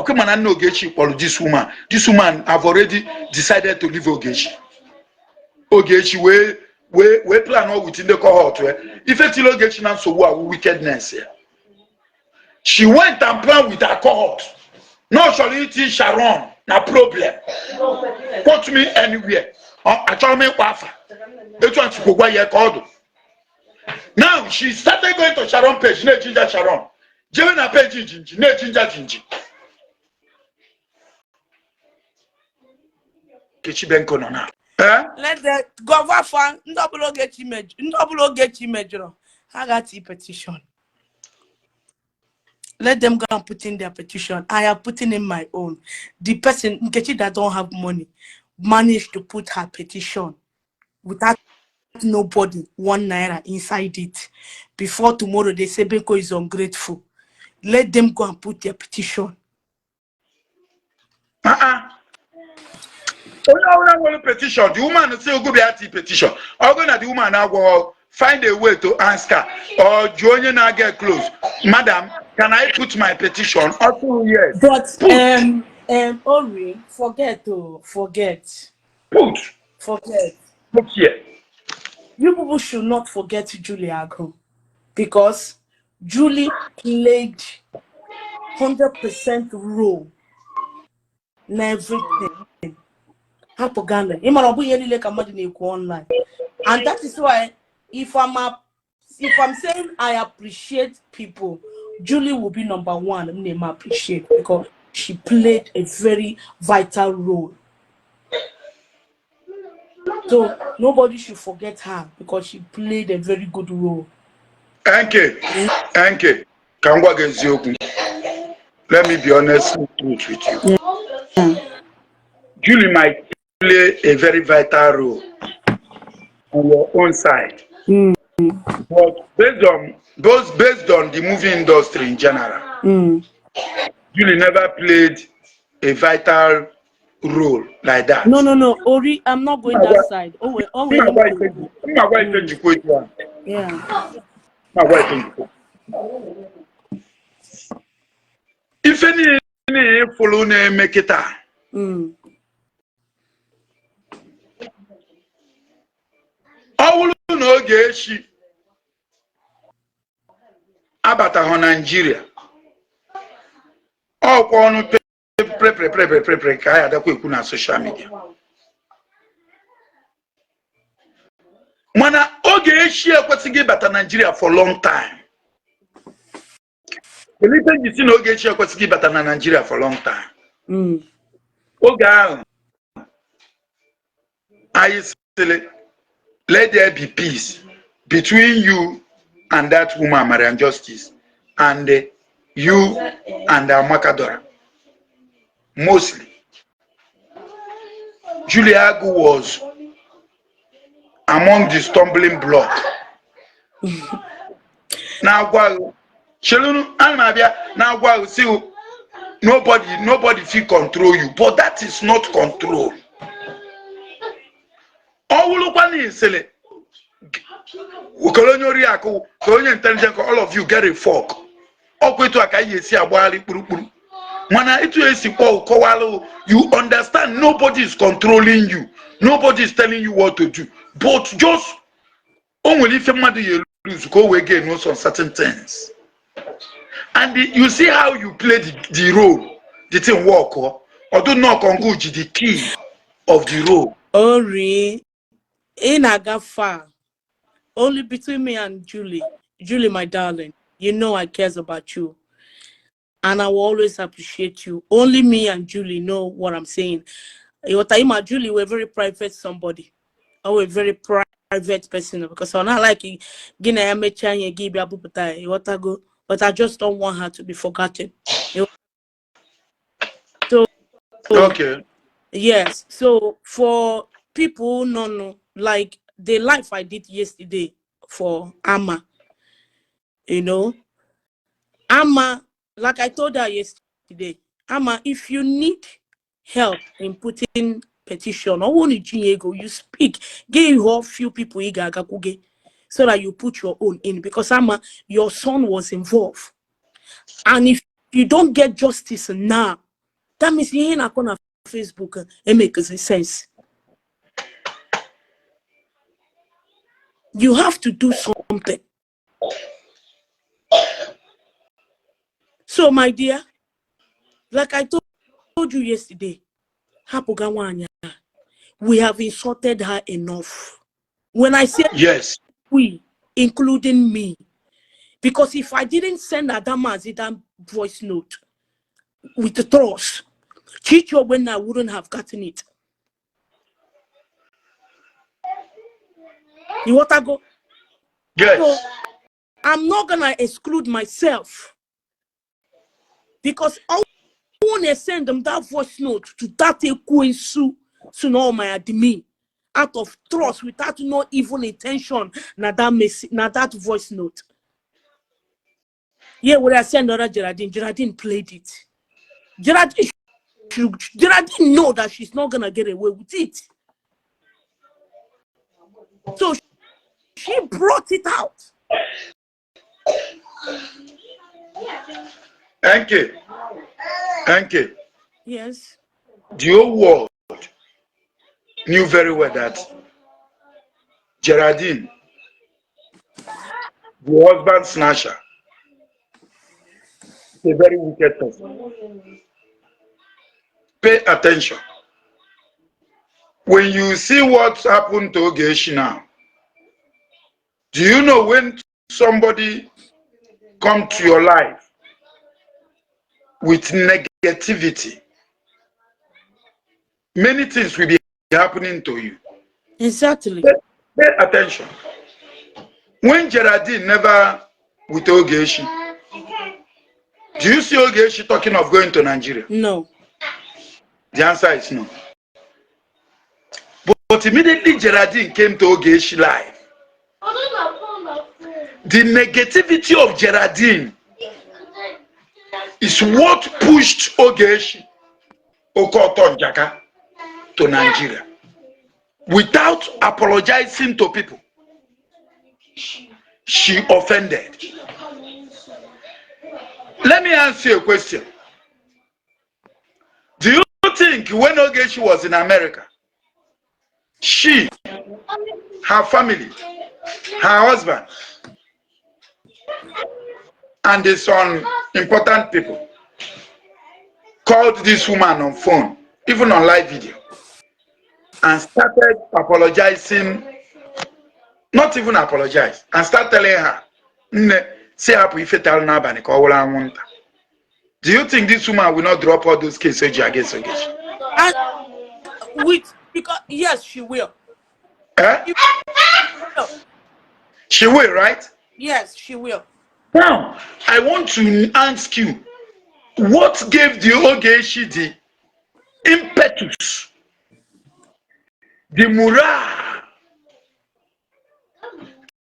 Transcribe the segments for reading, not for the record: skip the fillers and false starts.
Ọkụ mana nna Ogechi kpọrọ this woman. This woman have already decided to leave Ogechi. Ogechi wee plan all with ndị cohort ya. Ife tiri Ogechi na nsogbu awụ wickedness ya. She went and planned with her cohort na ọ chọrọ iti Sharon na problem. Quote me anywhere. Achọrọ m ịkpọ afa etu a chikwu gwa ya ka ọ dụ. Now she started going to Sharon page, na-ejinja Sharon, jebe na page Jinji, na-ejinja Jinji. Nkechi Benko nọ na eh? Let the gọva fa ndị ọbụla Ogechi ndị ọbụla Ogechi mejọrọ, ha ga-ati petition. Let them go and put in their petition. I am putting in my own. The person Nkechi that don't have money managed to put her petition without nobody ₦1 inside it. Before tomorrow they say Benko is ungrateful. Let them go and put their petition. Uh-uh. Onye ọbụla nwere petition, the woman say ogo bịa ti petition. Ọgụ na the woman agwọghọ, find a way to ask her or jụọ onye na-aga close, "Madam, can I put my petition?" Ọ yes. But Put. Ori, forget, oh, forget. Put. Forget. Put here. You people should not forget Julie Ago, because Julie played 100% role in everything. Hapụ Ghana. Ị mara ọ bụghị ihe niile ka mmadụ na-ekwu online. And that is why if I'm saying I appreciate people, Julie will be number one. M na-eme appreciate because she played a very vital role. So nobody should forget her because she played a very good role. NK, NK, ka m gwa gị eziokwu. Let me be honest truth with you. Julie might play a very vital role on your own side. But based on the movie industry in general, Julie never played a vital role like that. No. Ori, I'm not going that side. Oh, wait, oh, wait. Mma gwa ife njikwa etu a. Mma gwa ife njikwa. Ife niile ịfụlụ na-eme kịta, ọ bụrụ na Ogechi abataghị Naijiria, ọkwa ọnụ prepreprepreprepre ka anyị adakwa ekwu na social media. Mana Ogechi ekwesịghị ịbata Naijiria for long time. Elite ji si na Ogechi ekwesịghị ịbata na Naijiria for long time. Oge ahụ anyị sịrị, let there be peace between you and that woman Mariam Justice and you and Amaka Dora. Mostly Julie Agu was among the stumbling block. Na-agwa chelunu ana m abịa na-agwa si nobody fit control you, but that is not control. Ọ wụrụkwa na isele okere onye oriakụ ka onye intelligent, all of you get a fork. Ọkwa etu a ka anyị esi agbagharị kpurukpuru, mana etu esi kpọọ kọwalụ, you understand, nobody is controlling you, nobody is telling you what to do, but just o nwere ife mmadụ ya lose ka o wee gain some certain things. And you see how you play the role, the thing work. Ọdụ nnọọ kọngu ji the key of the role. Ori, ị na-aga far. Only between me and Julie. Julie, my darling, you know I cares about you. And I will always appreciate you. Only me and Julie know what I'm saying. Ịma Julie, we're very private somebody. Oh, a very private person because I'm not like gị na ya mechaa ihe gị bịa bupụta ya, ịghọtago? But I just don't want her to be forgotten. So, yes. So for people who don't know, like the life I did yesterday for Ama, Ama, like I told her yesterday, Ama, if you need help in putting petition or want to you speak, get you few people ị ga-agakwuge so that you put your own in, because Ama, your son was involved. And if you don't get justice now, That means ihe ị na-akọ na Facebook emekezi sense. You have to do something. So, my dear, like I told you yesterday, hapụga nwaanyị a. We have insulted her enough. When I say yes, we, including me, because if I didn't send Adamazi that voice note with the trust, Chichi Ogbonna wouldn't have gotten it. You want to go? Yes. So I'm not gonna exclude myself because I want to send them that voice note to that ekwensu to know my admin out of trust without no evil intention. Na that message, na that voice note. Yeah, when I send other Geraldine, Geraldine played it. Geraldine know that she's not gonna get away with it. So she brought it out. Thank you. Thank you. Yes. The whole world knew very well that Geraldine, the husband snatcher, is a very wicked person. Pay attention. When you see what happened to Ogechi now, do you know when somebody come to your life with negativity, many things will be happening to you. Exactly. Pay attention. When Geraldine never with Ogechi, do you see Ogechi talking of going to Nigeria? No. The answer is no. But immediately Geraldine came to Ogechi life, the negativity of Geraldine is what pushed Ogechi Okoto Njaka to Nigeria without apologizing to people. She offended. Let me ask you a question. Do you think when Ogechi was in America, she, her family, her husband, and some important people called this woman on phone, even on live video, and started apologizing, not even apologize, and start telling her, Nne, say hapụ ife tara n'abalị ka ọ wụrụ anwụnta. Do you think this woman will not drop all those cases against Ogechi? And with, because yes, she will. Eh? She will. She will, right? Yes, she will. Now, I want to ask you, what gave the Ogechi the impetus, the morale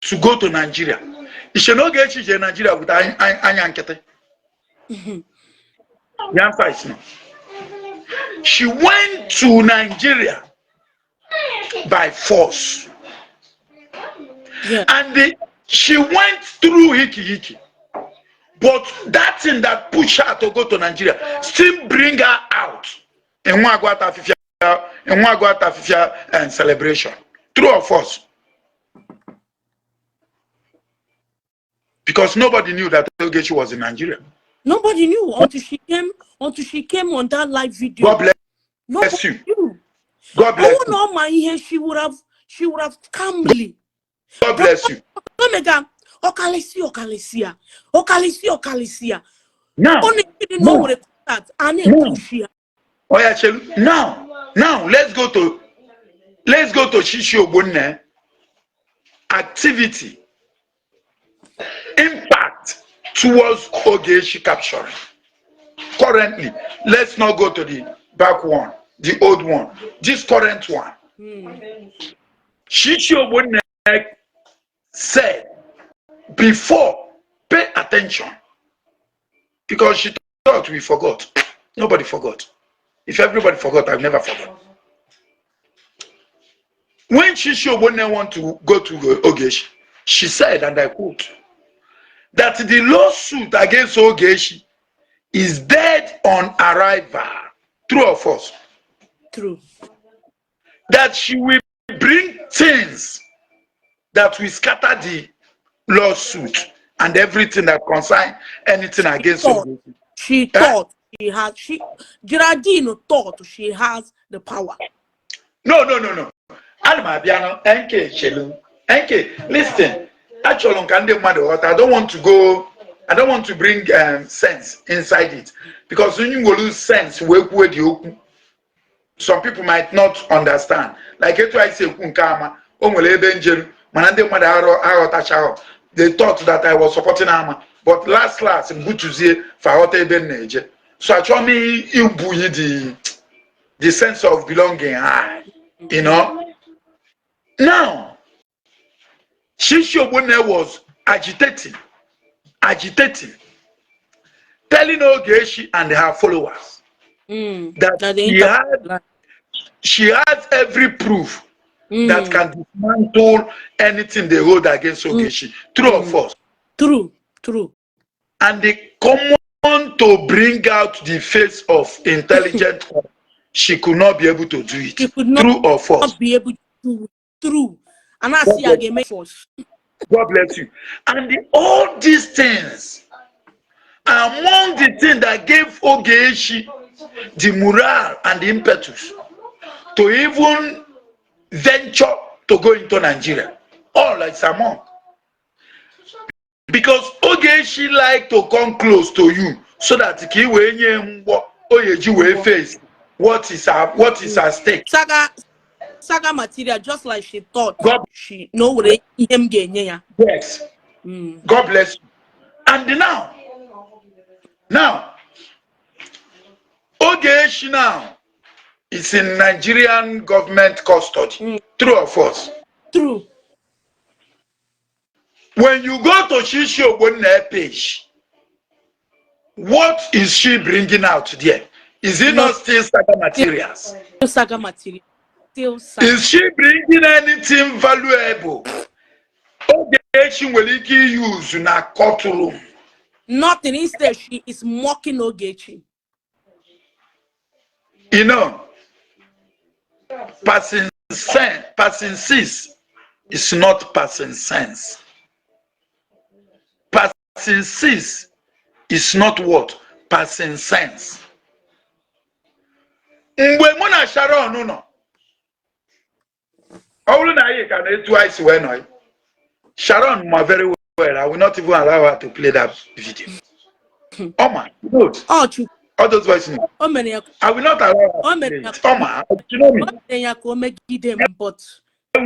to go to Nigeria? Ishe na Ogechi je Nigeria with anya nkịtị? The answer is no. She went to Nigeria by force. Yeah. And she went through hiki hiki. But that thing that pushed her to go to Nigeria still bring her out in Nwagwata Fifia and celebration. True or false? Because nobody knew that Ogechi was in Nigeria. Nobody knew until she came on that live video. God bless Nobody you. knew. God bless Oh you. no, my here she would have calmly. God bless you. Omega, Okalisi, Okalisia, Okalisi, Okalisia. Now, Only you didn't know now, what that. And now. Oh yeah, Chelu. Now let's go to Chichi Ogbonne activity impact towards Ogechi capturing. Currently, let's not go to the back one, the old one, this current one. Chichi Ogbonne said before, pay attention, because she thought we forgot. Nobody forgot. If everybody forgot, I've never forgot. When Chichi Ogbonne want to go to Ogechi, she said, and I quote, that the lawsuit against Ogechi is dead on arrival. True or false? True. That she will bring things that will scatter the lawsuit and everything that concern anything against Thought. Ogechi. She Eh? thought she has, she, Geraldine thought she has the power. No. Ana m abịa nụ. NK, chelu. NK, listen. Achọrọ m ka ndị mmadụ ghọta. I don't want to bring sense inside it because when you lose sense wee kwuo dị okwu, some people might not understand. Like etu anyị si ekwu nke ama, o nwere ebe njeru mana ndị mmadụ aghọtachaghọ. They thought that I was supporting Ama, but last last mbutuzie fa ghọta ebe m na-eje. So achọrọ m ibunye the sense of belonging high. Now, Shishi Ogbonne was agitating, agitating, telling Ogechi and her followers that That the she has every proof that can dismantle anything they hold against Ogechi. True or false? True. And the common to bring out the face of intelligent, she could not be able to do it. She could not True or false? Be able to do. True. And I see again make force. God bless you. And all these things are among the things that gave Ogechi the morale and the impetus to even venture to go into Nigeria. All like among. Because Ogechi like to come close to you so that ka i wee nye mgbọ o yeji wee face what is at stake. Saga saga material, just like she thought God she no were ihe m ga-enye ya. Yes. God bless you. And now, Ogechi now is in Nigerian government custody. True or false? True. When you go to Shishi Ogbonne page, what is she bringing out there? Is it not still saga materials? Still saga material. Still saga. Is she bringing anything valuable Ogechi nwere ike use na courtroom? Nothing. Instead, she is mocking Ogechi. Passing sense, passing six is not passing sense. Passing six is not what? Passing sense. Mgbe mụ na Sharon nọ, ọ bụrụ na anyị ka na-etu anyị si wee nọ, Sharon ma very well, I will not even allow her to play that video. Oma, knows. Ọ Chukwu. All those voice notes. O mere ya. I will not allow her O to mere play ya. it. Oma, you know me. O mere ya ka o megide m, but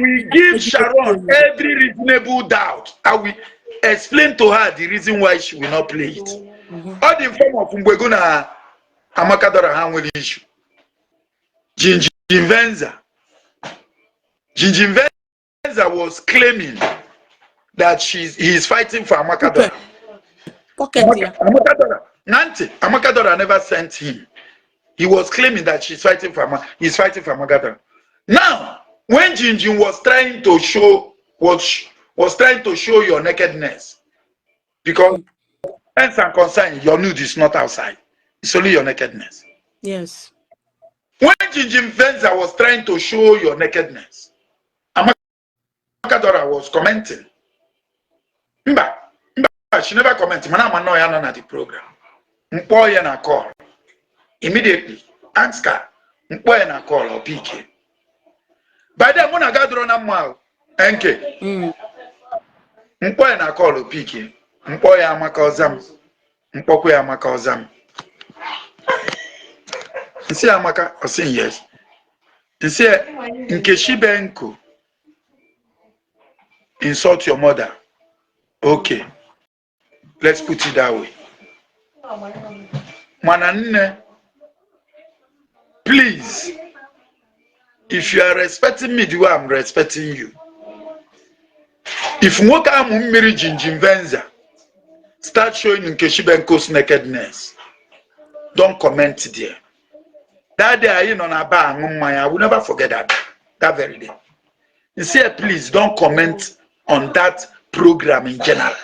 We give Sharon every reasonable doubt. I will explain to her the reason why she will not play it. All the form of mgbe na Amaka Dora ha nwere issue. Jinjin Venza. Jinjin Venza was claiming that he is fighting for Amaka Dora. Pocket ya. Amaka Dora, Nanti, Amaka Dora never sent him. He was claiming that she's fighting for he's fighting for Amaka Dora. Now, when Jinjin was trying to show your nakedness, because ends and concern, your nude is not outside. It's only your nakedness. When Jinjin Venza was trying to show your nakedness, Amaka Dora was commenting. Mba, mba, she never commented. Mana ama nọ ya nọ na the program. Mkpọ ya na call. Immediately, ask her. Mkpọ ya na call or pick. By then, mụ na ga dụrọ na mma ahụ. NK. Mkpọ ya na call or pick. Mkpọ ya, Amaka ọza m. Mkpọkwa ya, Amaka ọza m. Nsị ya, "Amaka," ọ sị yes. Nsị ya, "Nkechi Benko insult your mother. Okay, let's put it that way. Mana nne, please, if you are respecting me the way I'm respecting you, if nwoke amụ mmiri Jinjin Venza start showing Nkechi Benko's nakedness, don't comment there." That day anyị nọ na bar aṅụ mmanya, I will never forget that very day. He said, "Please don't comment on that program in general."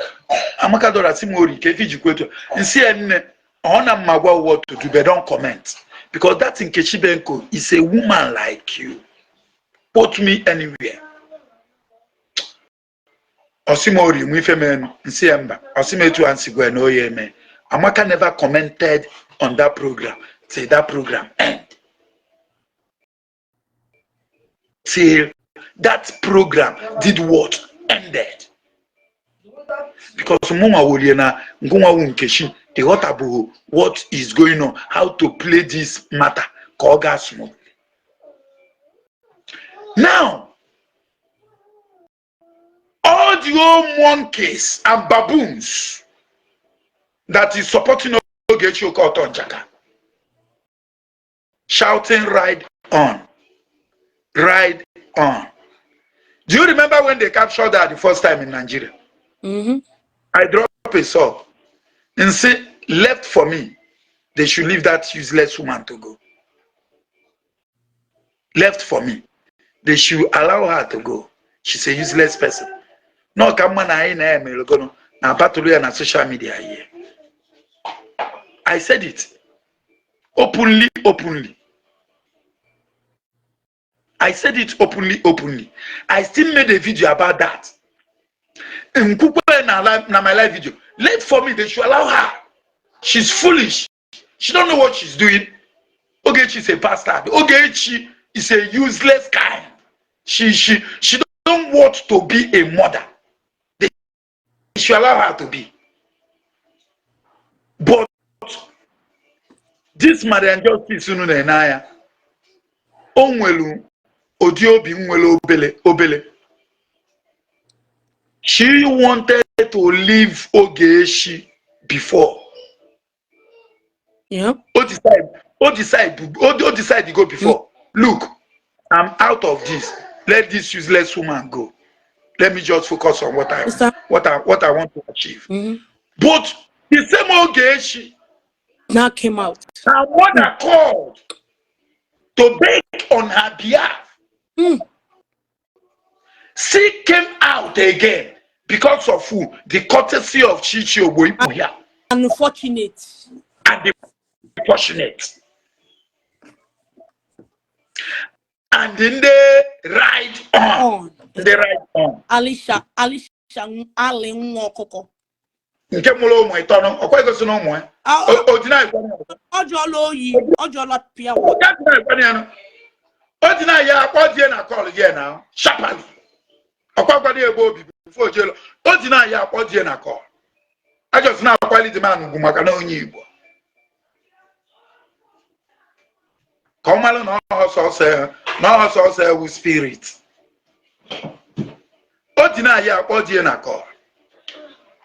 Amaka Dora sị m ori ka efi jikwa etu. Nsị ya, "Nne, ọ na mma gwa what to do, but don't comment." Because that Nkechi Benko is a woman like you. Put me anywhere. Osimori mụ ife menu nsi ya mba osim etu a nsi gwa na oye eme. Amaka never commented on that program till that program end. Till that program did what? Ended. Because mụnwa wolie na ngụnwa wu Nkechi ịghọtabụghị what is going on, how to play this matter ka ọ gaa smoothly. Now, all the old monkeys and baboons that is supporting Ogechi Okoto Njaka, shouting ride on, ride on. Do you remember when they captured her the first time in Nigeria? Mm-hmm. I dropped a song and say, left for me, they should leave that useless woman to go. Left for me, they should allow her to go. She's a useless person. No, ka mma na anyị na-emeregono na battle ya na social media here. I said it openly, openly. I said it openly, openly. I still made a video about that. Nkwukwe na live, na my live video. Left for me, they should allow her. She's foolish. She don't know what she's doing. Ogechi is a bastard. Ogechi is a useless kind. She don't want to be a mother. They should allow her to be. But this Mariam Justice unu na-ene anya, o nwelu ụdị obi nwere obele obele. She wanted to leave Ogechi before. O decide to go before. Look, I'm out of this. Let this useless woman go. Let me just focus on what I Mr. what I want to achieve. But the same Ogechi, Now came out. Her mother called to beg on her behalf. She came out again because of who? The courtesy of Chichi Ogboipuya Unfortunate. And the fortunate. And then they ride on. On. They ride on. Alisha, Alisha, Ali nwa ọkụkọ. Nke mụrụ ụmụ ịtọnụ, ọkwa egosi na ụmụ ya. Ah, O deny kwana ya. Ọ jụọla oyi, ọ jụọla pịa water. Ya deny kwana ya nụ. O deny ya akpọ die na call ya na sharply. Ọkwa gwara ya ebe obi before o jelo. O deny ya akpọ die na call. A just na-akwali the man ugwu maka na onye Igbo. Ka ọ malụ na ọhọ sọsọ ya na ọhọ sọsọ ewu spirit. O deny ya akpọ die na call.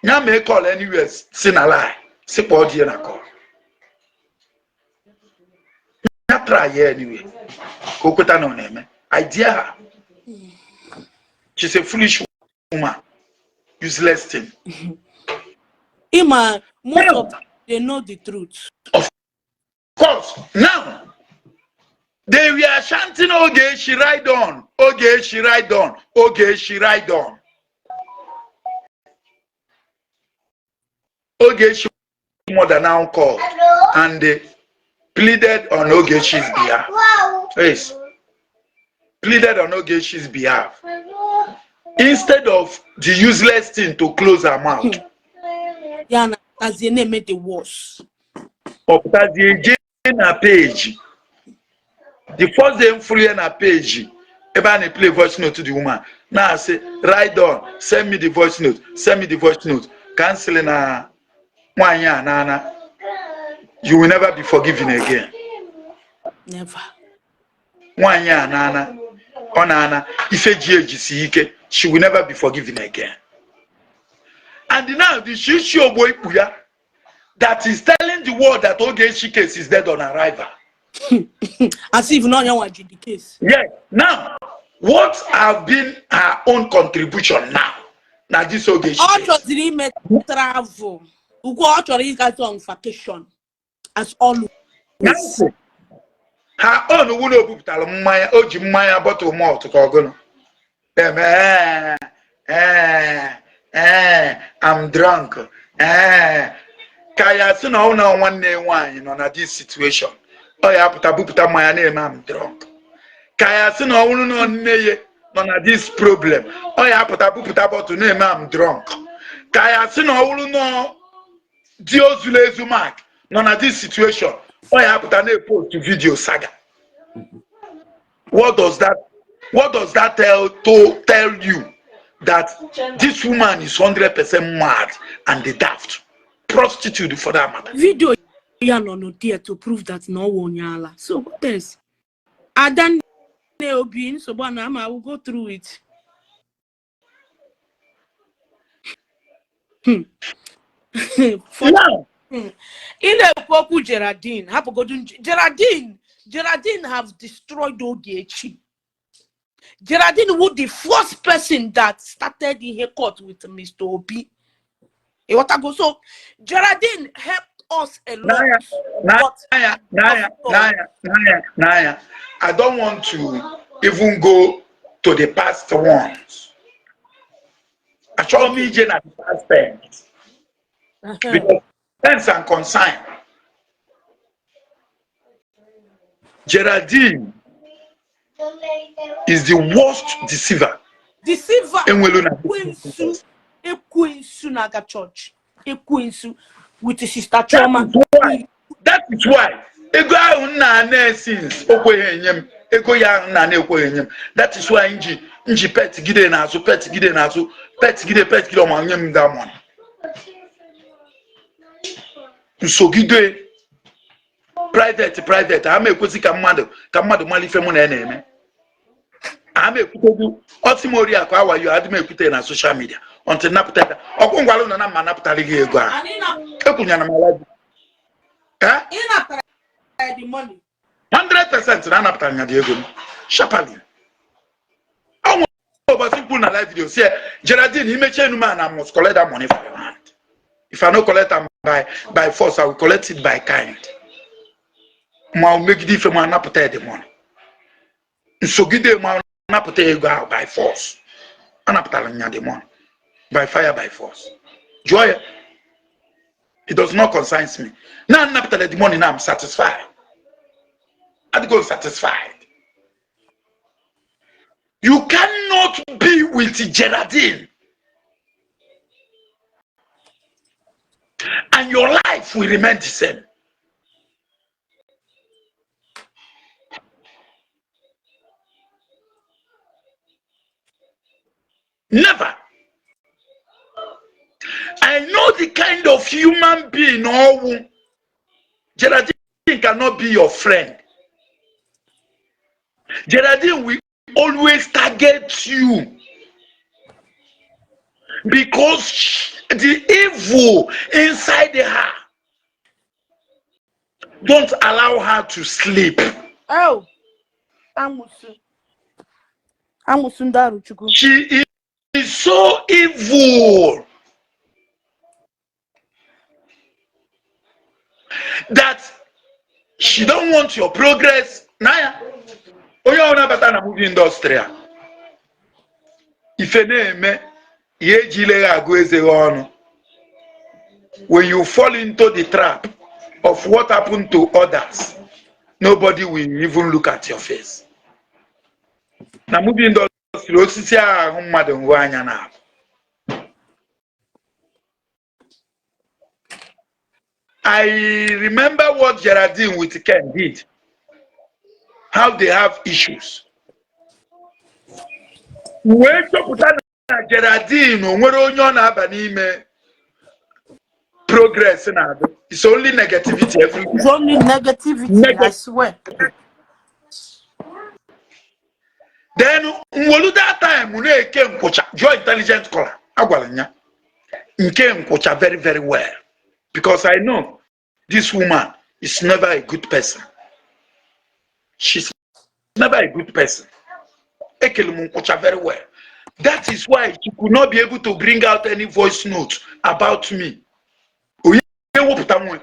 Ya mee call anywhere si na lie si kpọọ die na call. Ya try ya anyway. Ka o kweta na ọ na-eme. Idea ha. She's a foolish woman. Useless thing. Ima, most of them, they know the truth. Of course, now they were chanting Ogechi ride on, Ogechi ride on, Ogechi ride on. Ogechi mother now called and they pleaded on Ogechi's behalf. Yes, pleaded on Ogechi's behalf. Instead of the useless thing to close her mouth, Ya na tazie na-eme the worst. Ọ pụtazie jee na page. The first day m fụrụ ya na page ebe a na-play voice note to the woman na-asị ride on, send me the voice note, send me the voice note. Ka m sịrị na nwaanyị a nana, you will never be forgiven again. Never. Nwaanyị a nana, ọ na-ana ife ji ejisi ike, she will never be forgiven again. And now the Shishi Ogbo Ikpu ya that is telling the world that Ogechi case is dead on arrival. As if no one ji the case. Yes. Now, what have been her own contribution now? Now this Ogechi Ọ case. Chọziri ime travel. Ugbu a ọ chọrọ ịgazi on vacation. As always. Now, her own wụ na o bupụtara mmanya, o ji mmanya bottle malt ka ọgụnụ. Eme, eh, eh, I'm drunk. Eh, ka ya sị na ọ na nwanne ya nwaanyị nọ na this situation. Ọ ya apụta bupụta mmanya na-eme am drunk. Ka ya sị na ọ bụrụ na nne ya nọ na this problem, ọ ya apụta bupụta bottle na-eme am drunk. Ka ya sị na ọ bụrụ na di ozulu ezu Mark nọ na this situation, ọ ya apụta na-epost video saga. What does that tell to tell you? That this woman is 100% mad and the daft prostitute, for that matter. Video ya nọ no there to prove that na ọ wụ onye ala. So what else? Adanne Obi, nsogbu a na ama, I will go through it. Now, Ị na-ekwu okwu Geraldine, hapụgodu Geraldine. Geraldine have destroyed Ogechi. Geraldine was the first person that started ihe court with Mr. Obi. Ịghọtago? So Geraldine helped us a lot. Naya, But Naya, Naya, Naya, Naya, Naya. I don't want to even go to the past ones. Achọrọ m ije na the past tense because tense and concern. Geraldine is the worst deceiver Deceiver. enwelu na Ekwensu, ekwensu na-aga church. Ekwensu with Sister Chioma. That is why ego ahụ nna na-esins o kweghị enye m ego ya ahụ nna na-ekweghị enye m. That is why nji pet gide n'azụ, pet gide n'azụ, pet gide, pet gide, ọma nye m that money. Nsogide private private ama ekwesị ka mmadụ mara ife mụ na ya na-eme. Ama ekwutegwu ọsị m oriakụ awayo adị m ekwute na social media until napụta ya. Ọkwụ ngwalụ nọ na mma napụtara gị ego ahụ. And Ekwunyere m ala eh ị natara ya the money. 100% na anapụtara ya dị ego m sharply. Ọ ụbọchị kwuru na live video si Geraldine, imechi enu man, I must collect that money for your hand. If I no collect am by force, I will collect it by kind. Ma o megide ife ma anapụta ya the money. Nsogide ma anapụta ego ahụ by force. Anapụtara ya the money by fire, by force. Jụọ ya, it does not concern me na anapụtara the money. Now I'm satisfied. Adịgo satisfied. You cannot be with Geraldine and your life will remain the same. Never. I know the kind of human being or Geraldine cannot be your friend. Geraldine will always target you because the evil inside her don't allow her to sleep. Oh, amusu. Amusu ndị Arụchukwu. She is so evil that she don't want your progress. Naya, onye ọbụla bata na movie industry a, ife na-eme ya ejile ya agụ eze gị ọnụ. When you fall into the trap of what happened to others, nobody will even look at your face. Na movie industry, osisi ahụ mmadụ nhụ anya na abụ. I remember what Geraldine with Ken did. How they have issues. Wee chọpụta na Geraldine o nwere onye ọ na-aba n'ime progress na-adị. It's only negativity everywhere. It's only negativity, I swear. Then nwelu that time na-eke nkwụcha jụọ intelligent caller agwara m ya nke nkwụcha very very well because I know this woman is never a good person. She's never a good person. Ekele m nkwụcha very well. That is why she could not be able to bring out any voice note about me. Onye wepụta nwe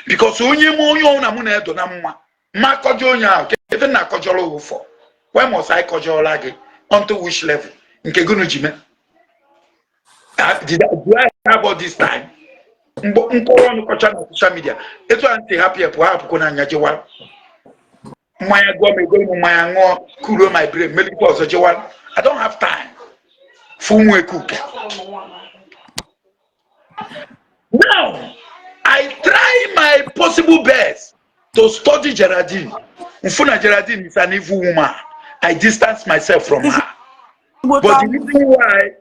because onye mụ onye ọbụla mụ na-edo na mma mma akọjọ onye ahụ ka ebe na akọjọrọ ụfọ. Why must I kọjọrọ gị? Unto which level nke gụnụ ji mee? Do I have all this time? Mgbe nkọrọ ọnụ kọcha na social media etu a ntị hapụ ya pụọ hapụkwa n'anya jewa. Mmanya gụọ m, ego m mmanya ṅụọ, cool my brain, melikwa ọzọ jewa. I don't have time for ụmụ ekuke. Now I try my possible best to study Geraldine. M fụ na Geraldine is an evil woman. I distance myself from her. But the reason why,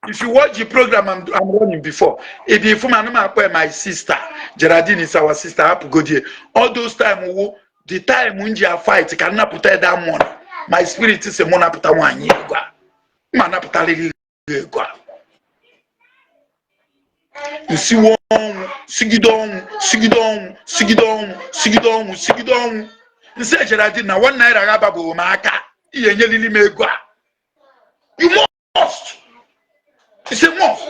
if you watch the program I'm running before, if you fụ m akpọ my sister, Geraldine is our sister, hapụgodie. All those time wo the time m ji a fight ka nnapụta that money. My spirit sị mụ napụta nwaanyị ego a. Ma napụtarịrị ego a. Nsiwe ọnwụ, sigide ọnwụ, sigide ọnwụ, sigide ọnwụ, sigide ọnwụ, sigide ọnwụ. Nsị Geraldine na ₦1 ga-ababụghị m aka, ihe enyelili m ego a. You must. It's a must.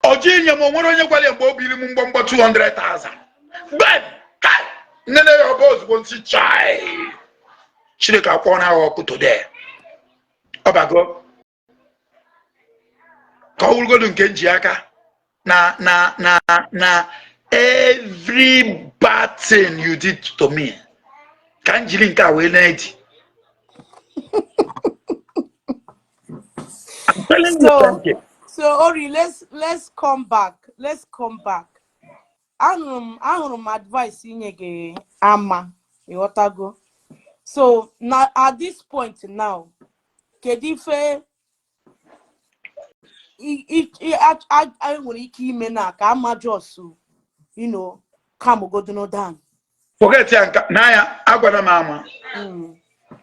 Ọjọ inye m, onwere onye gwara ya mgbe o biri m mgbọmgbọ 200,000. Ben, kai, nnene ya ọba ozugbo, nsị chai. Chineke akwọ na agha ọkụ today. Ọbago ka ọ wụrụgodu nke nji aka na na na na every bad thing you did to me, ka m jiri nke a wee na-edi. I'm telling you, So, thank you. so Ori, let's come back. Let's come back. Ahụrụ m advice inye gị ama, ịghọtago. So na at this point now, kedu ife anyị nwere ike ime na ka ama just calm godu down? Forget ya nka n'anya, agwara m ama.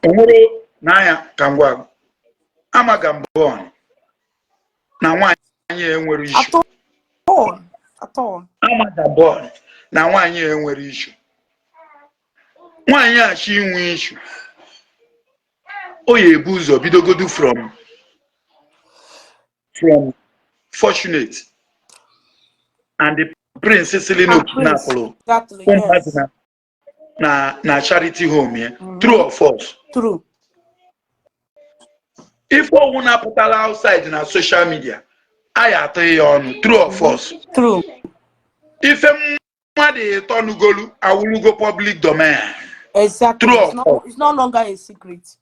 Onwere n'anya ka m gwa gị. Ama Gambon na nwaanyị enwere At issue. all, at all. Ama Gambon na nwaanyị enwere issue. Nwaanyị a chi inwe issue, o ya ebu ụzọ bidogodu from Fortunate and the prince sili And na Prince, kidnapụrụ ụmụazị na charity home ya. True or false? True. Ife ọnwụ na-apụtala outside na social media, anyị atụghị ya ọnụ. True or false? True. Ife mmadụ ịtọ nugolu awụlugo public domain. True or It's not false? It's no longer a secret.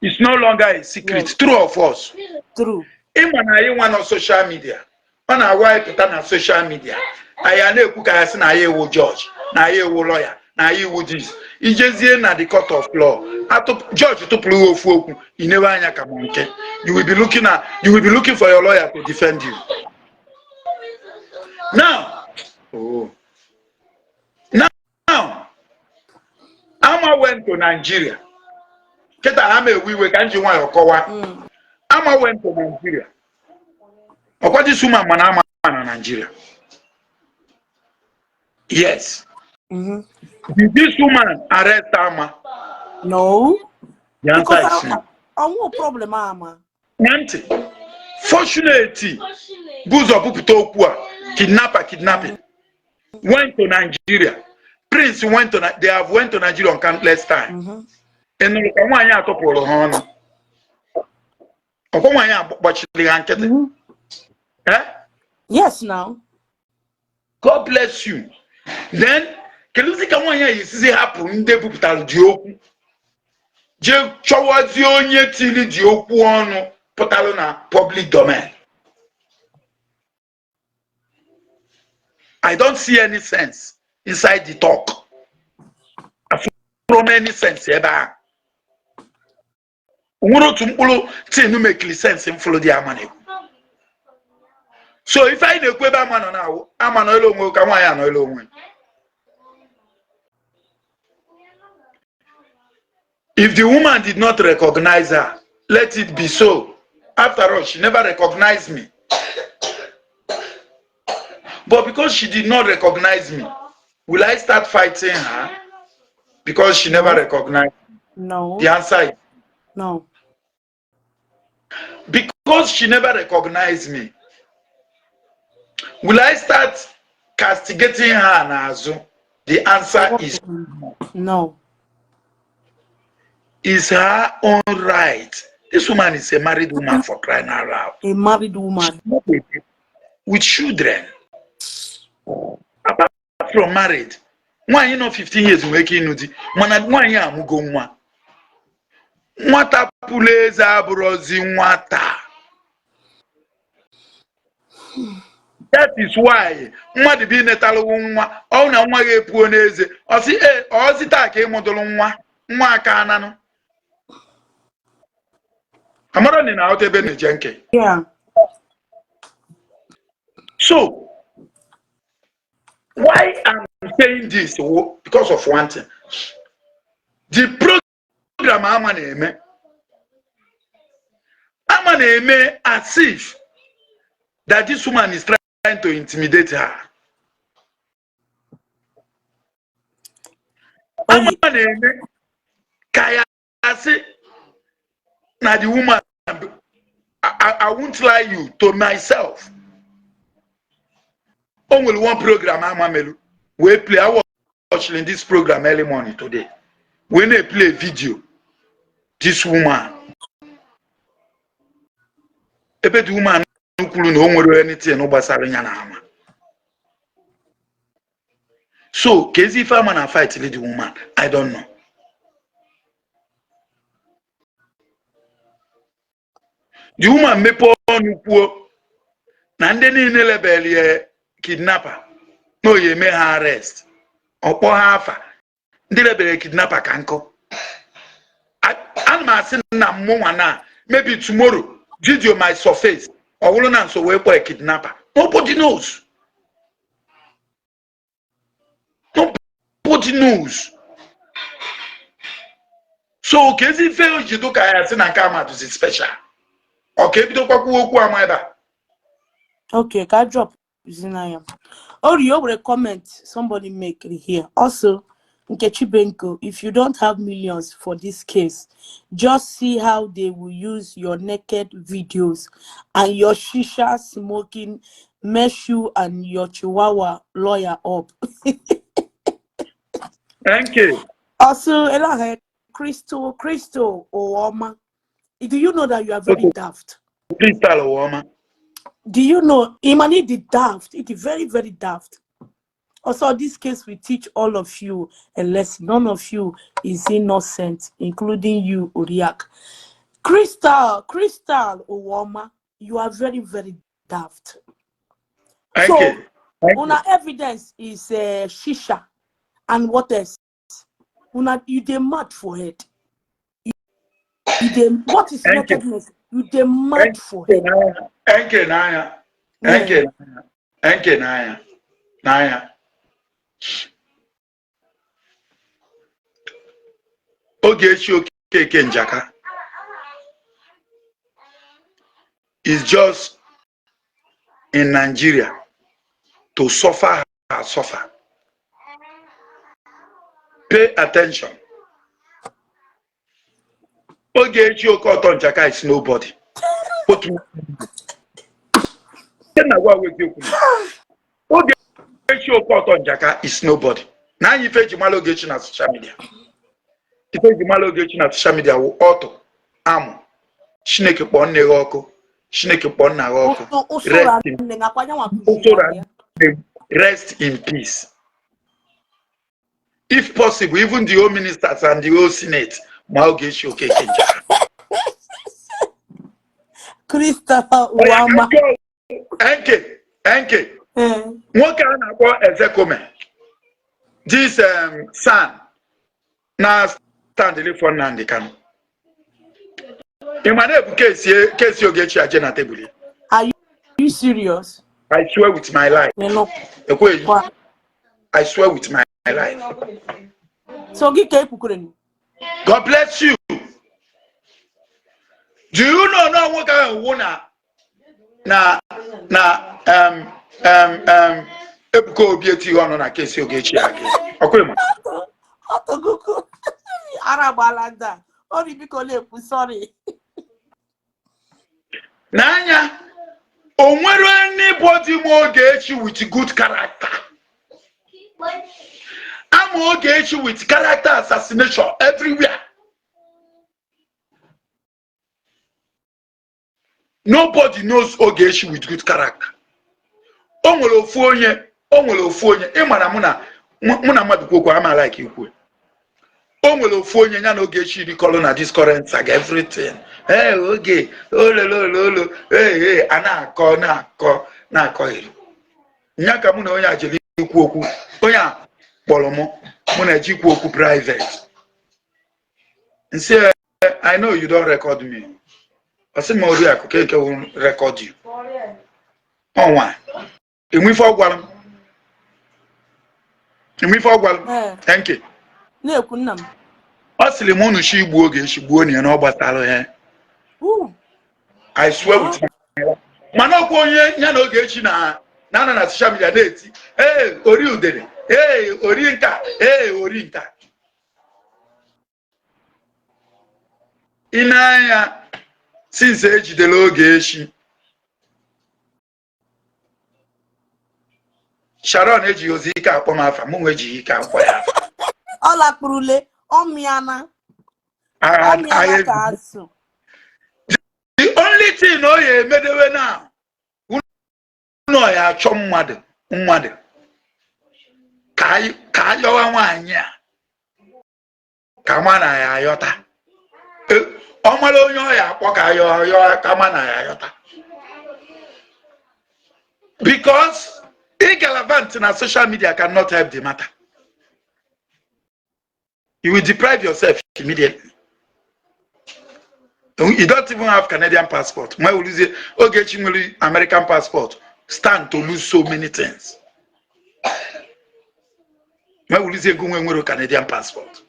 It's no longer a secret. Yes. True or false? True. Ịma na anyị nwa nọ social media, ọ na-agwa anyị pụta na social media, anyị a na-ekwu ka ya sị na anyị ewu judge, na anyị ewu lawyer, na anyị ewu this. Ijezie na the court of law, atụ judge tụpụrụ gị ofu okwu, inewe anya ka monkey. You will be looking for your lawyer to defend you. Now, oh, now Ama went to Nigeria. Kịta ha ma ewe iwe ka m ji nwayọọ kọwaa. Ama went to Nigeria. Ọkwa this woman mana ama na Nigeria. Yes. Did this woman arrest Ama? No. The answer Because is no. ọnwụ problem ama. Na ntị, Fortunate bụ ụzọ bupụta okwu a, kidnapper, kidnapping. Went to Nigeria. Prince went to, they have went to Nigeria on countless time. Ị nụrụ ka nwaanyị a tụpụrụ ha ọnụ? Ọkwa nwaanyị a gbachiri ha nkịtị. Eh? Yes, now. God bless you. Then, kedụzi ka nwaanyị a esizi hapụ ndị bupụtara dị okwu, jee chọwazie onye tiri dị okwu ọnụ pụtalụ na public domain? I don't see any sense inside the talk. Afụrọ m any sense ebe ahụ. Nwere otu mkpụrụ tin mekiri sense mfụrụ dị ama na-ekwu. So ife anyị na-ekwu ebe ama nọ na-awụ, ama nọ elu onwe ka nwaanyị anọ elu onwe. If the woman did not recognize her, let it be so. After all, she never recognized me. But because she did not recognize me, will I start fighting her? Because she never recognized me? No. The answer is no. Because she never recognized me, will I start castigating her n'azụ? The answer is no. Is her own right. This woman is a married woman, for crying out loud. A married woman. With children. Apart from married, Nwaanyị nọ 15 years nwere ike ịnụ di, mana nwaanyị a amụgo nwa. Nwata pụrụ eze abụrụzi nwata. That is why mmadụ bụ inetalụwo nwa ọ na nwa gị epuo n'eze, ọ sị ee, ọzi taa ka ịmụdụrụ nwa, nwa aka ananụ. Amara na ị na-aghọta ebe na-eje nke. Yeah. So why I'm saying this because of one thing. The program ama na-eme as if that this woman is trying to intimidate her. Ama na-eme ka ya asị na the woman. I won't lie you, to myself, o nwere one program ama melu wee play. I watching this program early morning today wee na-play video this woman, ebe the woman kwuru na o nwere anything gbasara ya na ama. So ka ezi ife ama na fight the woman, I don't know. The woman mepee ọnụ kwuo na ndị niile lebelie kidnapper na oyi eme ha arrest, ọkpọ ha afa ndị lebere kidnapper ka nkụ. Ana m asị na mụnwa na maybe tomorrow video might surface, ọ bụrụ na nso wee kpọọ kidnapper. Nobody knows, nobody knows. So ka ezi ife o ji dụka ya sị na nke amadụzi special, ọ ka ebidokwakwa okwu ama ebe a. Okay, ka drop Zinaya. Ori, o nwere comment somebody make here. Also, Nkechi Benko, if you don't have millions for this case, just see how they will use your naked videos and your shisha smoking, mess you and your chihuahua lawyer up. Thank you. Also, Elahe, Crystal, Crystal Owoma, do you know that you are very daft? Crystal Owoma. Do you know, Imani the daft, it is very, very daft. Also, this case will teach all of you a lesson. None of you is innocent, including you, Uriak. Crystal, Crystal Owoma, you are very, very daft. Thank So, you. Thank you. Una evidence is shisha and what else? Una, you dey mad for it. You dey, what is Thank you. nakedness? You dey mad for it. Enke n'anya. Enke n'anya. Enke n'anya. N'anya. Ogechi Okeke Njaka is just in Nigeria to suffer her suffer. Pay attention. Ogechi Okoto Njaka is nobody. Otu Ogechi Okoto Njaka is nobody. Na anyị ife eji mara Ogechi na social media. Ife eji mara Ogechi na social media wụ ọtụ amụ. Chineke kpọọ nne gị ọkụ. Chineke kpọọ nna gị ọkụ. Rest in peace. If possible, even the old ministers and the old senate, ma Ogechi Okeke Njaka. Christopher Uwama. Enke, Enke. Nwoke a na-akpọ Ezekome. This son na stand for Nnamdi Kanu. Ị ma na-ebu kesi Ogechi aje na tebụl ya? Are you serious? I swear with my life. Ekweghị. I swear with my life. So gị ka ekwukwere? God bless you. Do you know na nwoke ahụ wụ na Ebuka Obi etighi ọnụ na kesi Ogechi aga? Ọkwa ịma? Ọtọgụgụ. Ara agbala ndị a. Ori biko na-ekwu sorry. N'anya, o nwere anybody ma Ogechi with good character? Ama Ogechi with character assassination everywhere. Nobody knows Ogechi with good character. O nwere ofu onye, o nwere ofu onye. Ị mara mụ na Mụ na mmadụ kwuo okwu, ama like ikwu. O nwere ofu onye ya na Ogechi rikọrọ na this current saga, everything. Ee, oge ololololo, ee ee, a na-akọ na-akọ na-akọ iri nya ka mụ na onye a jere ikwu okwu. Onye a kpọrọ mụ, mụ na eji ikwu okwu private. Nsị, "I know you don't record me." Ọ sị m, "Oriakụ, ka eke record you ọnwa enwe ife." Ọ gwara m enwe ife ọ gwara m. Thank you. Na-ekwu, nna m. Ọ sịrị m, unu chi igbu Ogechi, gbuo na ya, na ọ gbasara ya. I swear with my life. Mana ọkwa onye ya na Ogechi na na-anọ na social media na-eti, "Ee, ori udere, ee, ori nka, ee, ori nka." Ị na-anya, since ejidere Ogechi, Sharon ejighị ozi ike akpọ m afa, mụ nwe ejighị ike akpọ ya afa. Ọ lakpurule, ọ mịana, ọ mịana ka azụ. The only thing ọ ya emedewe na ụlọ ya, achọ mmadụ mmadụ ka ayọwa nwaanyị a, ka ma na ya ayọta. Ọ mara onye ọ ya akpọ ka ayọ ayọ, ka ma na ya ayọta, because ịgalavant na social media cannot help the matter. You will deprive yourself immediately. You don't even have Canadian passport. Nwa ewuruzie Ogechi nwere American passport, stand to lose so many things. Nwa ewuruzie ego nwe nwere Canadian passport.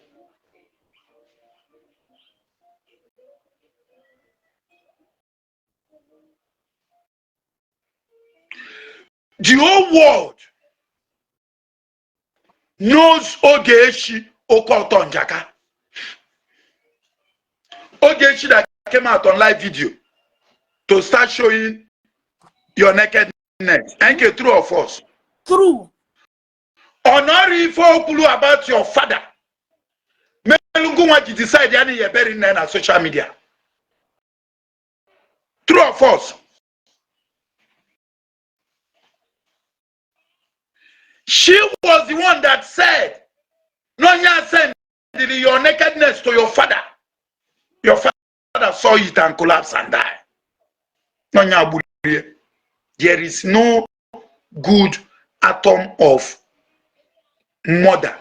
The whole world knows Ogechi Okoto Njaka. Ogechi that came out on live video to start showing your nakedness. NK, true or false? True. Ọnọrọ ife okwulu about your father. Melungu nwa ji decide ya na ihe bury nne na social media. True or false? She was the one that said, "No, you send your nakedness to your father. Your father saw it and collapsed and died." No, nya gburie. There is no good atom of mother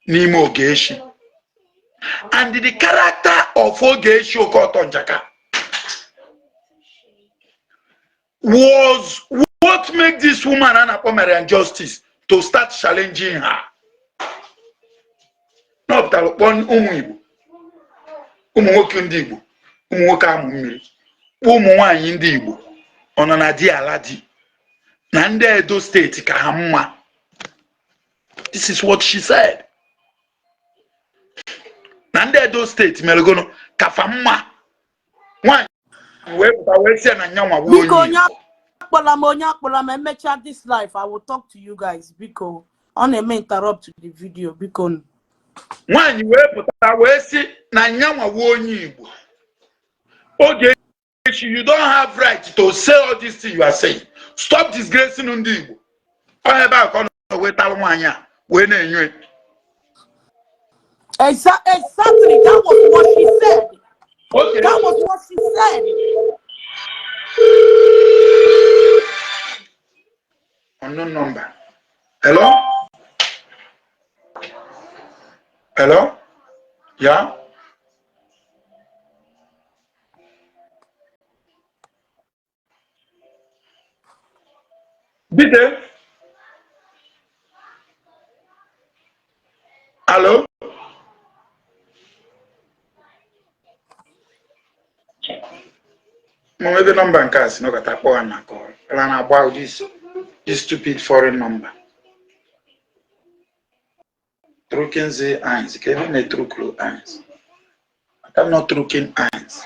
n'ime Ogechi. And the character of Ogechi Okoto Njaka was what made this woman a na-akpọ Mariam Justice to start challenging her. N'ọpụtara kpọọ ụmụ Igbo, ụmụ nwoke ndị Igbo, ụmụ nwoke amụ mmiri, kpọọ ụmụ nwaanyị ndị Igbo, ọ nọ na di ala di na ndị Edo State ka ha mma. This is what she said. Na ndị Edo State meregono kafa mma. Nwaanyị wee pụta wee sị ya na nyanwa bụ Biko, onye onye Igbo. Akpọla m, onye akpọla m. Emechaa this life, I will talk to you guys. Biko, ọ na-eme interrupt the video, biko. Nwaanyị wee pụta wee sị na nyanwa bụ onye Igbo. Ogechi, you don't have right to say all this thing you are saying. Stop disgracing ndị Igbo. Ọ ebe a ka ọ nọ wee talụ nwaanyị a wee na-enyo ya. Exactly, that was what she said. Okay. That was what she said. Unknown number. Hello? Hello? Yeah? Bide? Hello? Ma ebe nọmba nke a si nọkọta kpọọ ha na call. Ala na-agba this stupid foreign number. Drucken Sie eins. Ka ebe na-etruklu eins. I'm not drucken eins.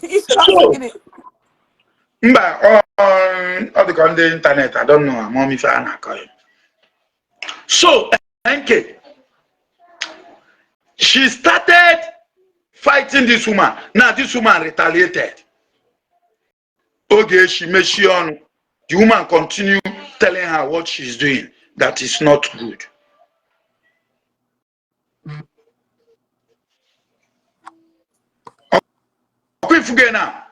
It's not gịnị? Mba, ọ dịka ndị internet, I don't know, ama m ife a na-akọ ya. So, NK, she started fighting this woman. Now this woman retaliated. Ogechi mechie ọnụ. The woman continue telling her what she's doing, that is not good. Ọkwa now.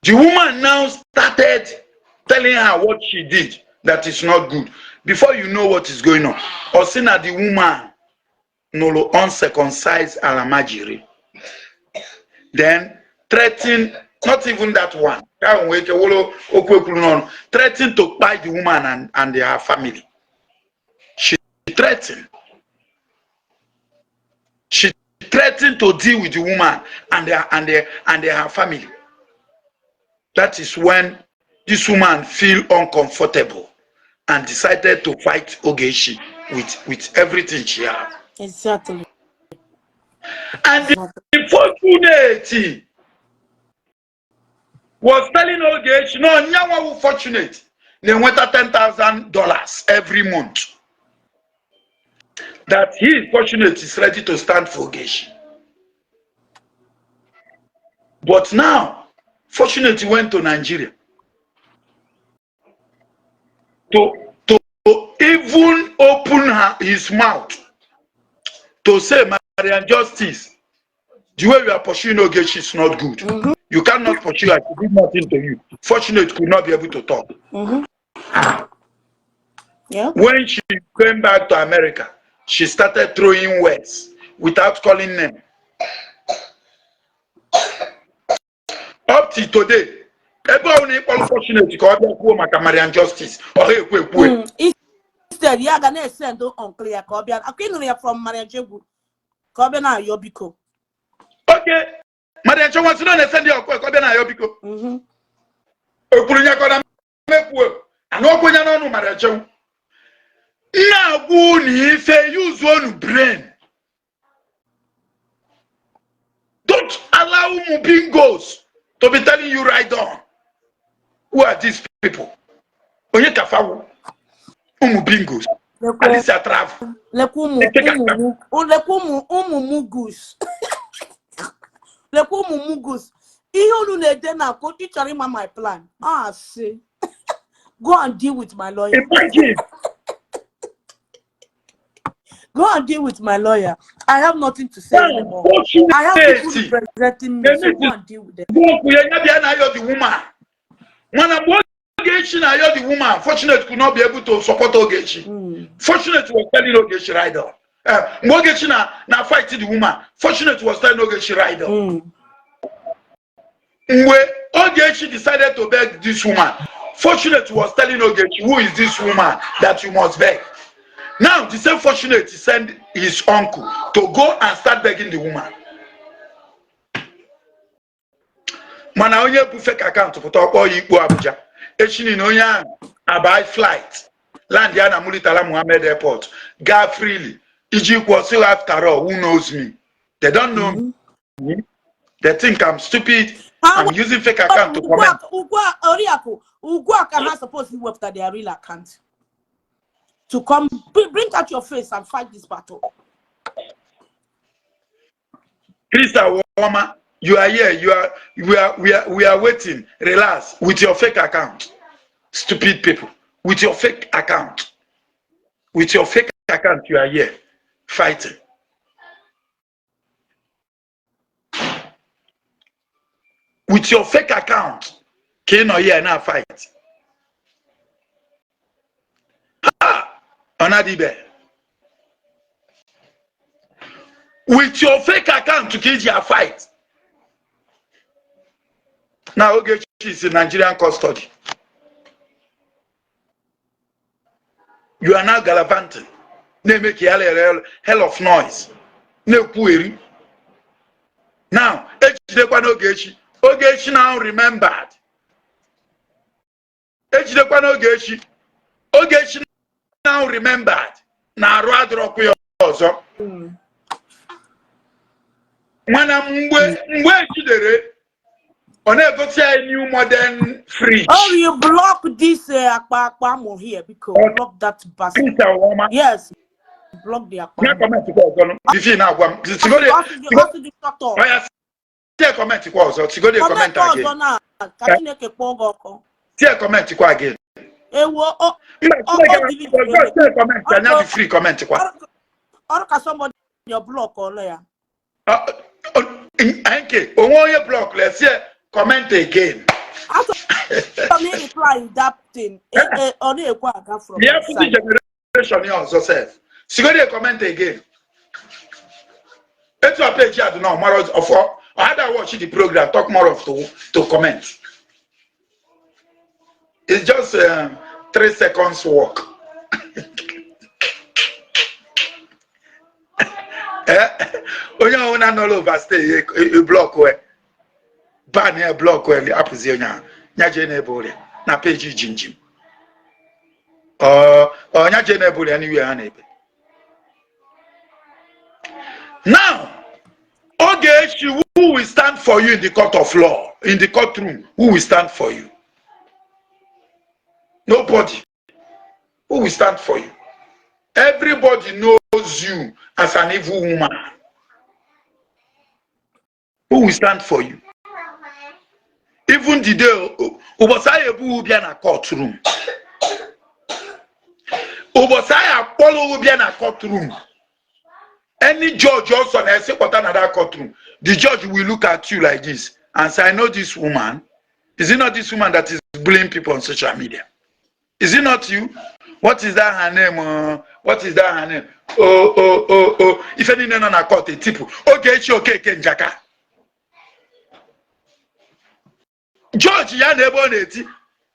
The woman now started telling her what she did that is not good. Before you know what is going on, ọ sị na the woman nụrụ uncircumcised alamajiri. Then threaten, not even that one, ka ahụ nwee ike wụrụ okwu ekwuru n'ọnụ, threaten to kpai the woman and her family. She threatened. She threatened to deal with the woman and her family. That is when this woman feel uncomfortable and decided to fight Ogechi with everything she had. And the Fortunate was telling Ogechi, no, nyanwa Fortunate, na-enweta $10,000 every month. That he is Fortunate is ready to stand for Ogechi. But now, Fortunate went to Nigeria to even open his mouth to say, "Mariam Justice, the way you are pursuing Ogechi is not good. You cannot pursue her, she did nothing to you." Fortunate could not be able to talk. When she came back to America, she started throwing words without calling them. Up till today, ebe ọ na ịkpọrọ Fortunate ka ọ bịa kwuo maka Mariam Justice, ọ ha ekwu ekwu. Instead, ya ga na-esend uncle ya ka ọ bịa. Akwa ịnụrụ ya from Mariam Jegwu ka ọ bịa na-ayọ biko. Okay, Mariam Chenwa sị na ọ na-esend ya ọkụ ka ọ bịa na ya biko. Ekwuru ya ka ọ na mekwuo anụ okwu ya n'ọnụ Mariam Chenwa. Nna agwa unu ife, use unu brain. Don't allow ụmụ bingos to be telling you right on. Who are these people? Onye ka fawu? Ụmụ bingos. Lekwa Alisia travel. Lekwa ụmụ ụmụ lekwa ụmụ ụmụ mugus. Lekwa ụmụ mugus. Ihe unu na-ede na akụ ị chọrọ ịma my plan. Ah, sị. Go and deal with my lawyer. Imagine. Go and deal with my lawyer. I have nothing to say anymore. I have people Fortunate. representing me, so go and deal with them. Okwu ya ya bịa na ayọ the woman. Mana mgbe Ogechi na ayọ the woman, Fortunate could not be able to support Ogechi. Fortunate was telling Ogechi ride on. Mgbe Ogechi na fight the woman, Fortunate was telling Ogechi ride on. Mgbe Ogechi decided to beg this woman, Fortunate was telling Ogechi, "Who is this woman that you must beg?" Now, the same Fortunate sent his uncle to go and start begging the woman. Mana onye bụ fake account pụta ọkpọ ya ikpo Abuja. Echi niile onye ahụ abai flight land ya na Muritala Muhammed Airport gaa freely iji kwuo sị, "After all, who knows me? They don't know me. They think I'm stupid. I'm using fake account to Ugbu comment." a, ugbu a, Oriakụ, ugbu a ka ha suppose iwepụta their real account to come bring out your face and fight this battle. Krista Woma, you are here. You are we are we are we are waiting. Relax with your fake account. Stupid people. With your fake account. With your fake account, you are here fighting. With your fake account, ka ị nọ here na fight. Ha! Ọ na-adịbe. With your fake account ka iji a fight. Now Ogechi is in Nigerian custody. You are now gallivanting. Na-eme ka ya lere hell of noise. Na-ekwugheri. Now, ejidekwa n'Ogechi. Ogechi now remembered. Ejidekwa n'Ogechi. Ogechi now remembered. Na arụ adịrọkwa ya ọzọ. Mana mgbe ejidere, ọ na-egosi anyị new modern fridge. Oh, you block this akpa akpa amụ here because block that bastard. Peter Woma. Yes, block the akpa. Nye comment kwa ọzọ nụ. Bifo ị na-agwa m. Tigodi Asị gị shut up. Oya, tie comment kwa ọzọ. Tigodi Comment comment again. ọzọ na ka Chineke kpọọ gị ọkụ. Tie comment kwa again. Ewo o Mba, o Chineke o na delete God say comment, anya dị ọrụ free comment kwa. ọrụ ka somebody your block ọlụ ya. Nke onwe onye block, let's hear comment again. Achọrọ m reply that thing. Ọ na-ekwe aga from Ya my fụzi side. Generation ya ọzọ sef. Sigodi comment again. Etu a page ya dị na ọmara ọfọ ọhada watch the program, talk more of to comment. It's just 3 seconds work. Eh, onye ọbụla nọrọ overstay block we ban ya, block we, apụzi onye ahụ ya jee n'ebe ụrịa na peji jinjim ọ ya jee n'ebe ụrịa n'iwe ha na-ebe. Now, Ogechi, who will stand for you in the court of law, in the courtroom? Who will stand for you? Nobody. Who will stand for you? Everybody knows you as an evil woman. Who will stand for you? Even the day ụbọchị anyị ebughị bịa na courtroom, ụbọchị anyị akpọrọ bịa na courtroom, any judge also na-esi kpọta na that courtroom, the judge will look at you like this and say, "I know this woman. Is it not this woman that is bullying people on social media? Is it not you? What is that her name? What is that her name?" Oh, oh, oh, oh. Ife niile nọ na court etipụ Ogechi Okeke Njaka. Judge ya na ebe ọ na-eti,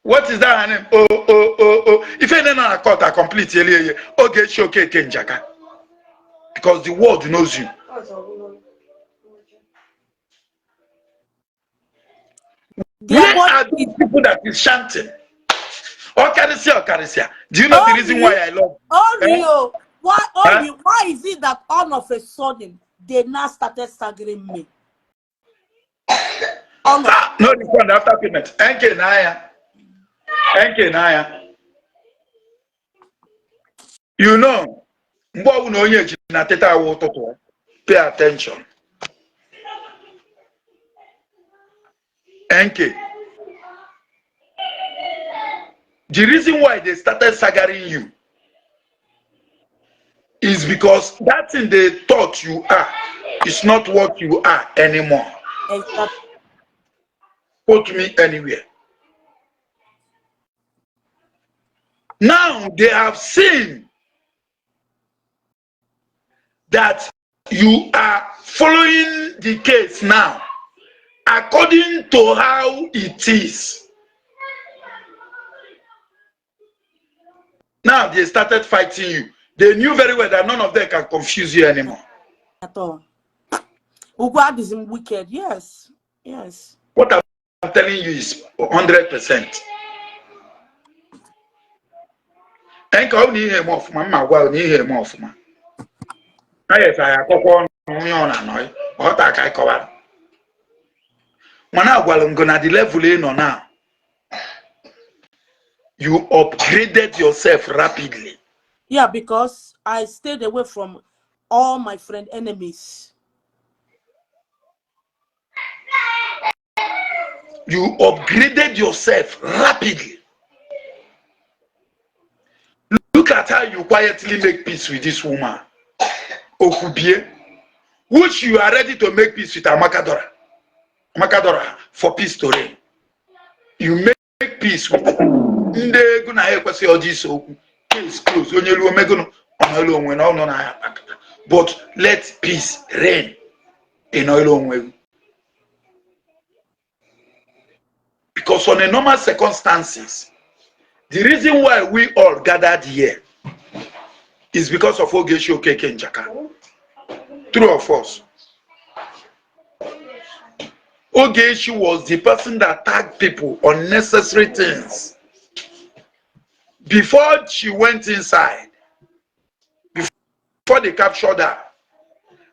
"What is that her name? Oh, oh, oh, oh." Ife niile nọ na court a complete elie ye Ogechi Okeke Njaka, because the world knows you. Their Where body are those people that is chanting? Ọkarịsịa, ọkarịsịa. Do you know the reason why I love eh? Oreo, why Huh? Oreo, why is it that all of a sudden they now started staggering me? All of Ah, no refund after payment. NK n'anya. NK n'anya. You know, mgbe ọbụla onye ji na teta awụ ụtụtụ, pay attention. NK. The reason why they started staggering you is because that thing they thought you are is not what you are anymore. Exactly. Quote me anywhere. Now they have seen that you are following the case now according to how it is. Now they started fighting you. They knew very well that none of them can confuse you anymore. At all. Ugwu adịghị m wicked. Yes. What I'm telling you is 100%. Nke ọ bụ na ihe eme ọfụma, mma gwa na ihe eme ọfụma. Anyị efe anyị akọkwa ọnụ onye ọ na-anọ ọta ka anyị kọwara. Mana agwara m gị na the level ị nọ now, you upgraded yourself rapidly. Yeah, because I stayed away from all my friend enemies. You upgraded yourself rapidly. Look at how you quietly make peace with this woman, Okubie, which you are ready to make peace with Amakadora. Amakadora for peace to reign. You make peace with ndị ego na ha ekwesịghị ọjị ise okwu, case close, onye ruo megụnụ ọnọlụ onwe na ọnụ na ya kpakata, but let peace reign ịnọlụ onwe gị, because on a normal circumstances, the reason why we all gathered here is because of Ogechi Okeke Njaka. True or false? Ogechi was the person that tagged people unnecessary things before she went inside, before they captured her.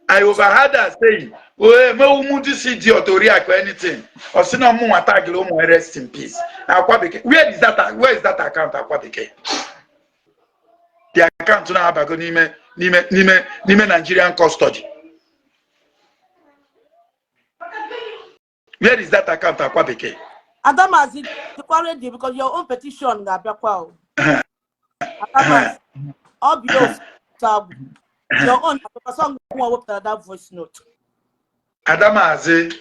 I overheard her saying, "Oh, me umu this idiot or react or anything." Or say no mu tag ụmụ rest in peace. Akwa Bekee. Where is that? Where is that account, Akwa Bekee? The account na-abago n'ime n'ime n'ime n'ime Nigerian custody. Where is that account, Akwa Bekee? Adamazi, dịkwa ready because your own petition ga-abịakwa o. Adamazi, ọ bụ ya ofu your own because ọ nwa wepụtara that voice note. Adamazi,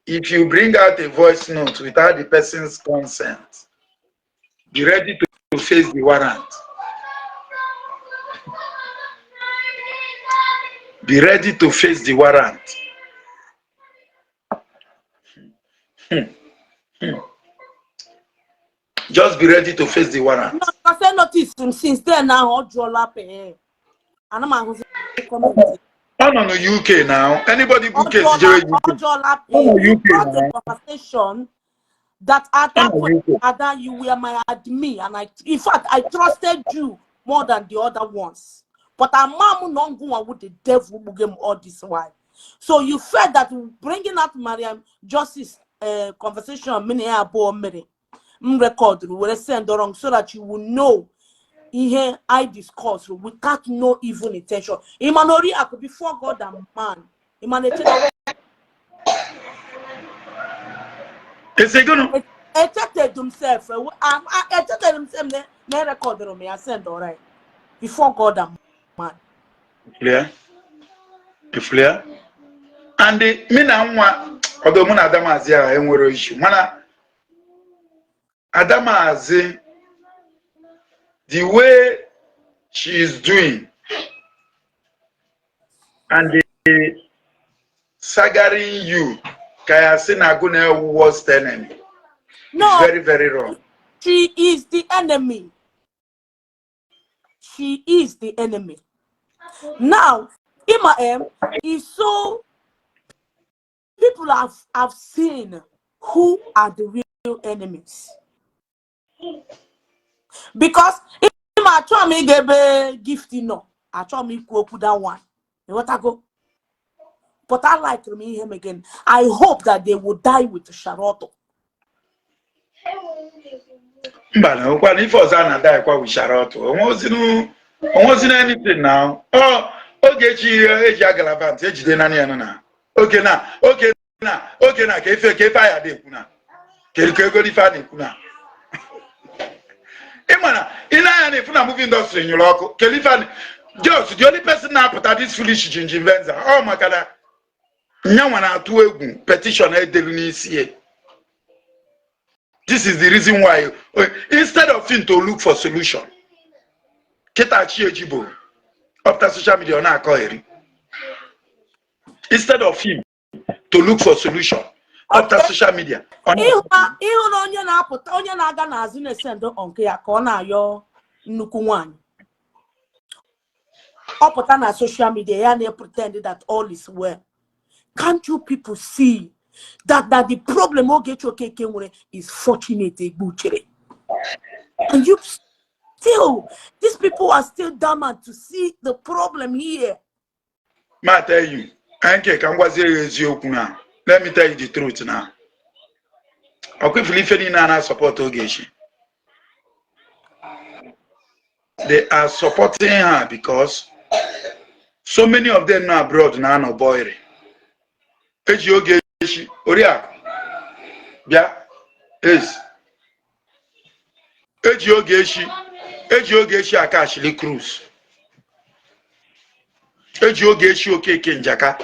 if you bring out a voice note without the person's consent, be ready to face the warrant. Be ready to face the warrant. Just be ready to face the warrant. No, because I noticed him since then now, ọ jụọla pee. Ana m ahụzi comment. Ọ nọ na UK now. Anybody book case jere Ọ UK. jụọla Ọ nọ pee. UK Brought now. a conversation that at that Ọ nọ point, UK. Ada, you were my admin, and I, in fact, I trusted you more than the other ones. But our mom no go with the devil game all this while. So you felt that bringing out Mariam Justice conversation many abụọ mere m record were send wrong so that you will know ihe I discuss without no even intention. Imanori Aku before God and man. Imanete Ese gịnị? echeted himself. Echeted himself na record m ya send alright before God and man. Iflia. Iflia. And me na nwa although mụ na Adamazi a enwere issue mana Adamazi, the way she is doing and the sagaring you ka ya sị na agụ na-ewu worst enemy. No, It's very, very wrong. She is the enemy. She is the enemy. Now, Ima M is so people have seen who are the real enemies. Because Ima achọrọ m ịga ebe gift nọ, achọrọ m ikwu okwu that one. Ịghọtago? But I like m ihe m again. I hope that they will die with Sharoto. Mba na okwa na ife ọzọ a na-ada ekwa wishara ọtụ onwezinu anything now. Ọ Ogechi eji agalavant ejide naanị ya nọ na oge na oge na oge na ka ife aya dị ekwu na kedu ka ego ife a na-ekwu na ị ma na ị na-anya na ifu na movie industry nyụrụ ọkụ kedu ife a just the only person na-apụta this foolish Jinjin Venza ọ maka na nyanwa na-atụ egwu petition edelu n'isi ya. This is the reason why instead of him to look for solution, kịta chi ejibo ọpụta social media ọ na-akọgheri. Instead of him to look for solution, ọpụta social media ọ na Ịhụ na onye na-apụta onye na-aga n'azụ na-esend nke ya ka ọ na-ayọ nnukwu nwanyị ọ pụta na social media ya na-pretend that all is well. Can't you people see that the problem Ogechi Okeke nwere is Fortunate Egbuchere? And you still, these people are still dormant to see the problem here. Ma tell you, nke ka m gwazie ya eziokwu na let me tell you the truth na ọkwa ifuru ife niile a na-support Ogechi, they are supporting her because so many of them nọ abroad na-anọ boiri eji Ogechi oriakụ bịa ezi eji Ogechi eji Ogechi akashili cruise eji Ogechi Okeke Njaka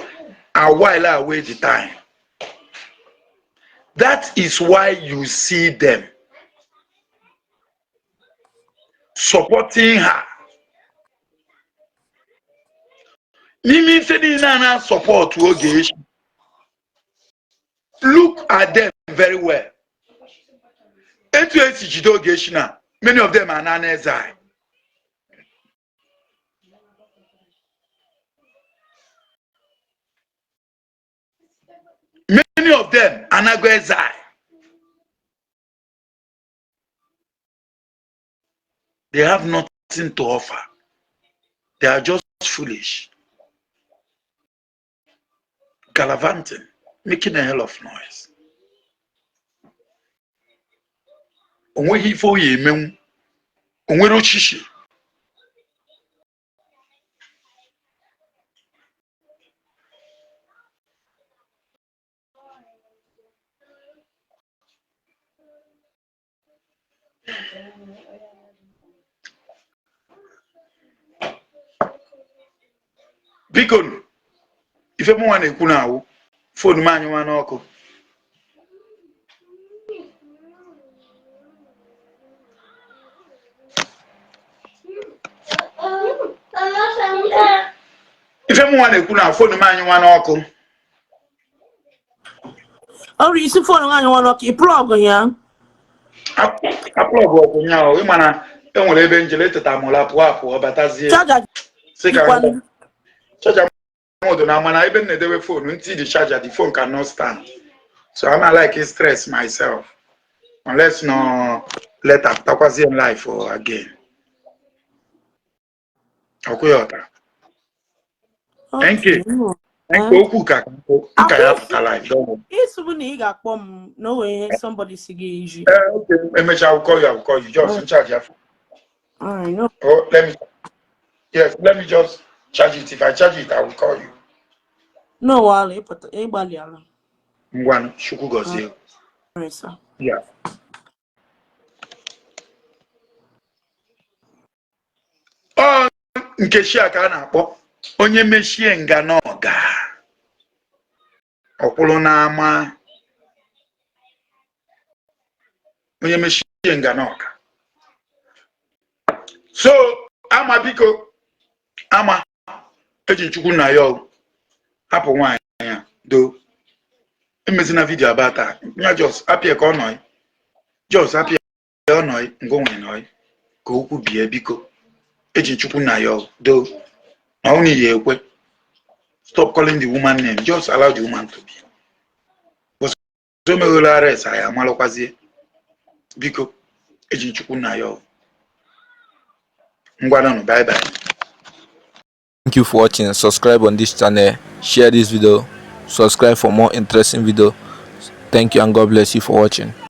a while away the time. That is why you see them supporting her. N'ime ife niile a na-support Ogechi, look at them very well. Etu esi jide Ogechi na many of them are na eze anyị. Many of them anago eze anyị. They have nothing to offer. They are just foolish, gallivanting, making a hell of noise. Onweghị ife o ya emenwu onwere ochichi. Biko, ife mụnwa na-ekwu na awụ phone m anyụwa n'ọkụ. Ife mụnwa na-ekwu na phone m anyụwa n'ọkụ. Ọrụ isi phone anyụwa n'ọkụ, ị plug ya. A plug ọkụ nya ahụ, ị ma na enwere ebe njele eteta mụla pụọ apụọ batazie. Charger. Sị ka charger m dị na mana ebe m na-edewe phone ntị the charger, the phone cannot stand, so I'm not like stress myself unless no later pụtakwazie m live again. Ọkụ ya ọtara. Thank you. Thank you. Okwu ka nka ya pụta live. Don't worry. Isi bụ na ị ga-akpọ m na o nwere ihe somebody si gị iji. Eh, okay. Emechaa, I will call you. I will call you. Just in charge ya. All right, no. Oh, let me. Yes, let me just charge it. If I charge it, I will call you. No wahala, ịpụta ịgbalịala. Ngwanụ, Chukwu gọzie. All right, sir. Yeah. Ọ Nkechi a ka a na-akpọ onye mechie nga n'ọga ọkwụrụ n'ama, onye mechie nga n'ọga. So ama, biko, ama eji Chukwu na ya hapụ nwaanyị ya do emezina video about her. Nya just apịa ka ọ nọ, just apịa ọ nọ ngụ nwe nọ ka okwu bie. Biko, eji Chukwu na ya do na ọ ya ekwe. Stop calling the woman name. Just allow the woman to be. But o meghela arrest, anyị amalụkwazie. Biko, eji Chukwu na ya. Ngwanụ, bye bye. Thank you for watching. Subscribe on this channel, share this video, subscribe for more interesting video. Thank you and God bless you for watching.